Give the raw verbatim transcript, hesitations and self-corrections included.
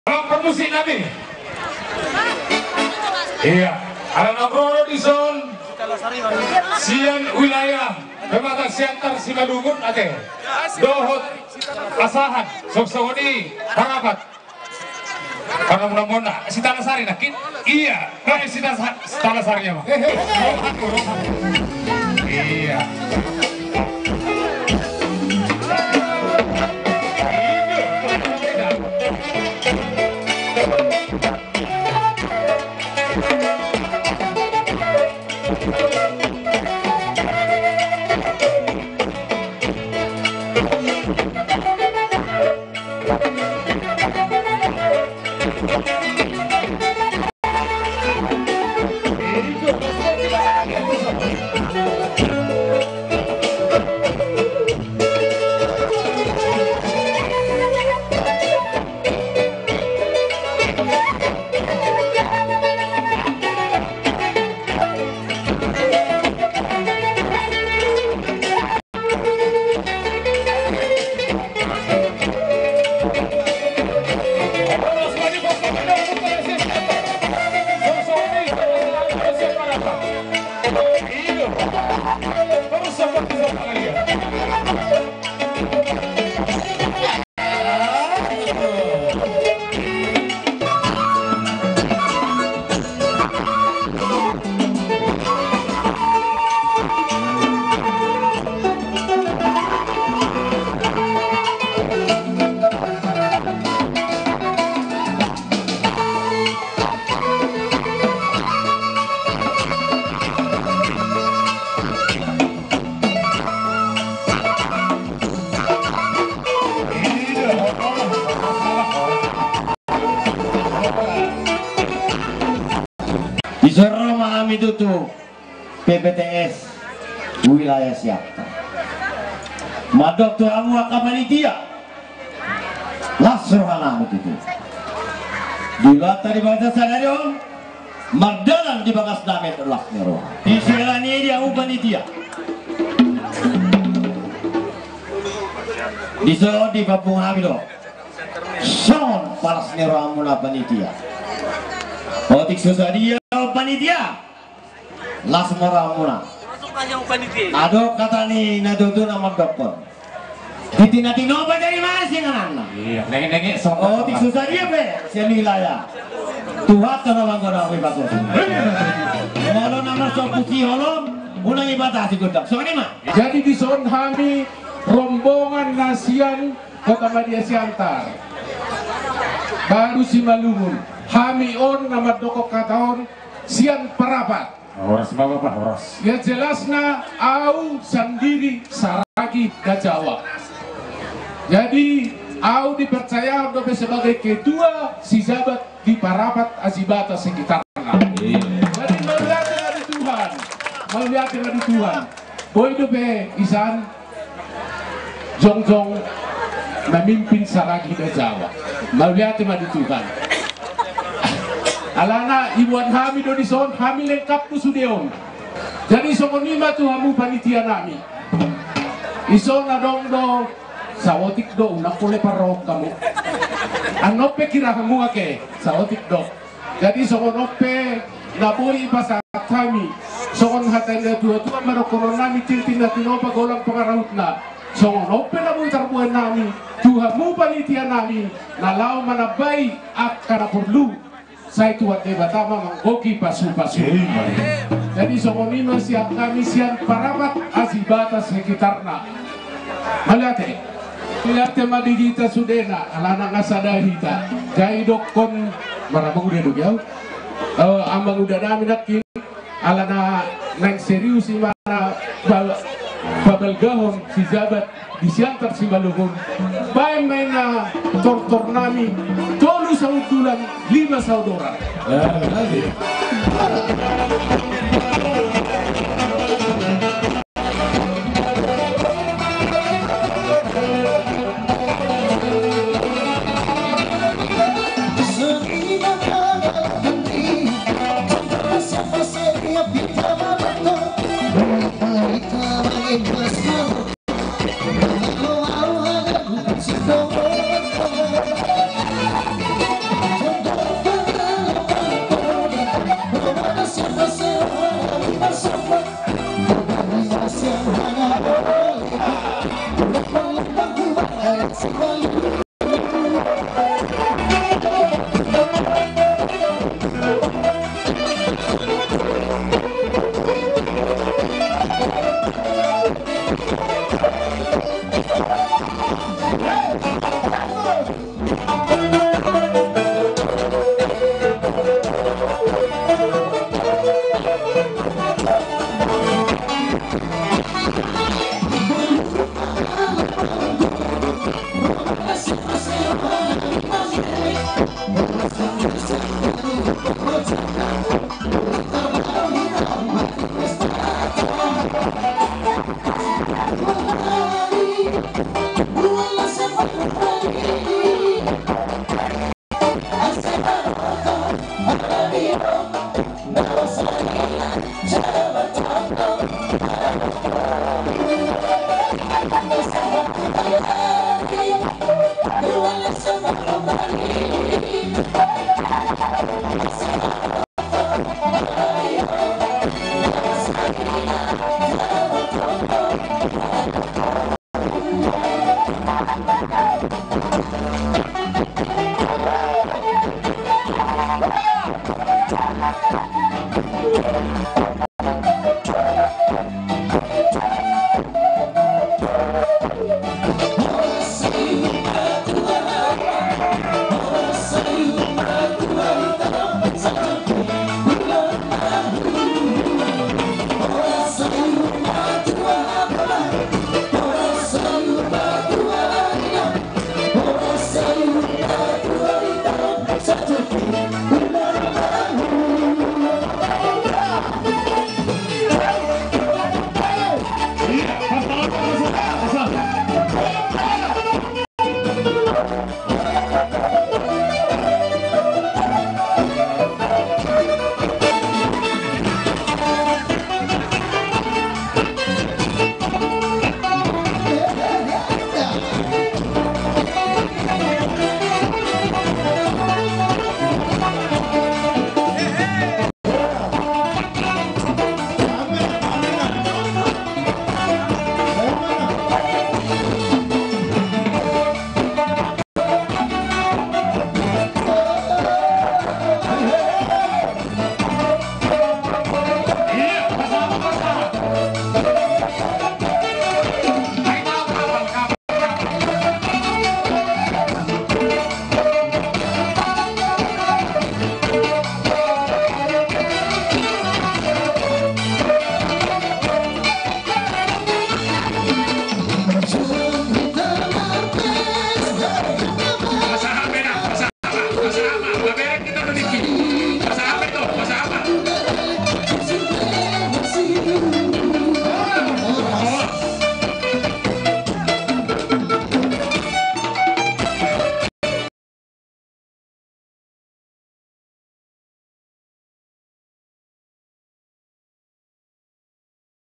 Ala parmusik nami. Ia, ala na ro do dison sian wilayah Pematang Siantar Simalungun ate. Dohot Asahan, songon i Parapat. Karena muna-muna Sitalasari nangkin. Ia, bae Sitala-, Sitalasari ama. Ia. Dison ro ma hami tutu P P T S wilayah Siantar. Mandok tu hamu angka panitia. Las roha nami tutu. Di bagasan sadari on, mardalan di bagas dame las ni roha. Di sela ni dia hamu panitia. Dison dipapung hami do songon palas ni rohamuna panitia. Otik so sadia panitia. Las ma rohamuna. Adong hata ni na tutu na mandokkon. Di tina tinopa jadi masi ngananna. Ia, nenge-nenge so. Otik so sadia pe sian wilayah. Tuhan tona manggoda aku ibatos. Molo nama sopu si holom, unang ibatasi godang. Songon i ma. Jadi dison hami rombongan na sian Kota Madya Siantar. Baru Simalungun. Hami on na mandokkon hata on sian Parapat. Horas ma Bapa, horas. Ya jelasna au sandiri Saragi Dajawa. Jadi au dipercayahon dope sebagai ketua sijabat di Parapat Ajibata sekitarna. Iya. Jadi mauliate ma di Tuhan. Mauliate ma di Tuhan. Boi dope isan jongjong mamimpin Saragi Dajawa. Mauliate ma di Tuhan. Alana iboan hami do dison, hami lengkap tu sude on. Jadi songon i ma tu hamu panitia nami. Dison adong do saotik do, unang pola parrohahon hamu. Annon pe kira hamu ake saotik do. Jadi songon on pe na boi pasahat hami, songon hata ni na tua-tua ma dohonon nami, tintin na tinopa golang pangarahutna. Songon on pe na boi tarboan nami tu hamu panitia nami na laho manambai angka na porlu. Sai Tuhan Debata ma manggohi pasu-pasu. Amen. Jadi songon i ma sian hami sian Parapat Ajibata sekitarna. Mauliate. Mauliate ma di hita sudena, alana nga sada hita. Jadi dohonon, marhata uda do au. Eh, amang uda nami nangkin, alana naeng serius i ma na pab-, pabalgahon sijabat di Siantar Simalungun. Baen ma i na tortor nami, tolu sahundulan, lima saodoran.